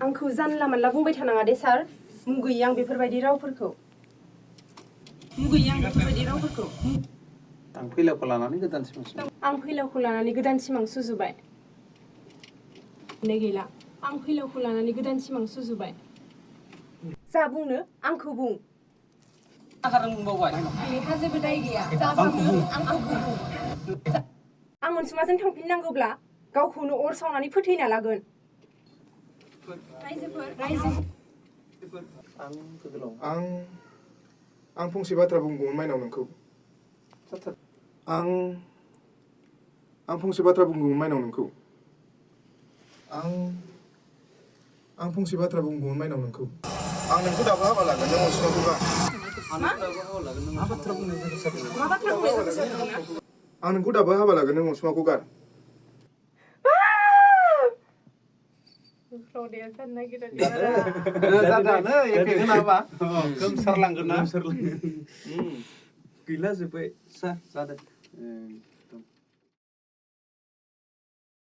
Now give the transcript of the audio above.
आंखौ जानला मानला बुंबाय थानाङा दे सार मुगैयो आं बेफोरबायदि रावफोरखौ आं फैलावखौ लानानै गोदान सिमां सुजुबाय आं फैलावखौ लानानै गोदान सिमां सुजुबाय गैला आं फैलावखौ लानानै गोदान सिमां सुजुबाय जा बुंनो आंखौ बुं बेहा जेबो दाय गैया जा बुंनो आंखौ बुं आं अनसुमाजों थांफिननांगौब्ला गावखौनो अर सावनानै फोथैना लागोन आं फंसे बाथ्रा बुंगौमोन माइनाव नोंखौ आं फंसे बाथ्रा बुंगौमोन माइनाव नोंखौ आं फंसे बाथ्रा बुंगौमोन माइनाव नोंखौ आं नोंखौ दाबो हाबा लागोन नों अनसुमाखौ गार आं नोंखौ दाबो हाबा लागोन नों अनसुमाखौ गार गैला जोब्बाय जादों